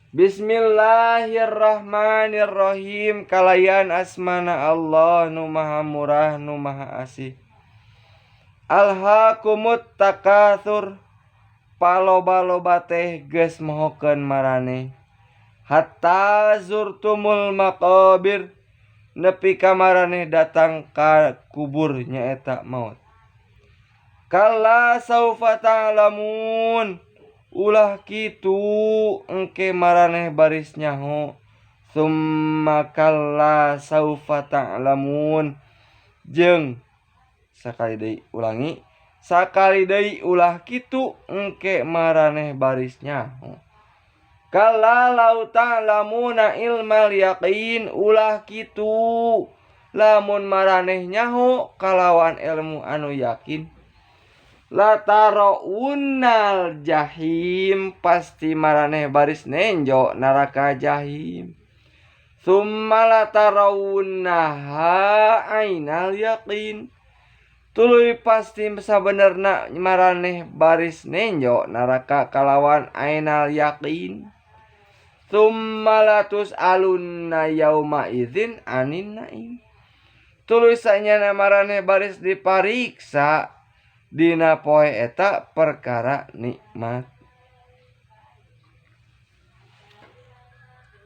Bismillahirrahmanirrahim kalayan asmana Allah nu maha murah nu maha asih. Alhaakumut takatsur paloba-loba teh geus mohokeun maraneh hatta zurtumul maqabir nepi ka maraneh datang ka kubur nyaeta maut. Kalla saufa ta'lamun ulah kitu engke maraneh baris nyaho summa kalla saufa ta'lamun jeung sakali deui ulangi sakali deui ulah kitu engke maraneh baris nyaho kalla lau ta'lamuna ilmal yaqin ulah kitu lamun maraneh nyaho kalawan ilmu anu yakin latarawunnal jahim pasti maraneh baris nenjo neraka jahim summa latarawunnaha ainal yaqin tuluy pasti sabenerna maraneh baris nenjo neraka kalawan ainal yaqin summa latus'alunna yauma idzin anin naim tuluy sanyana maraneh baris dipariksa dina poe eta perkara nikmat.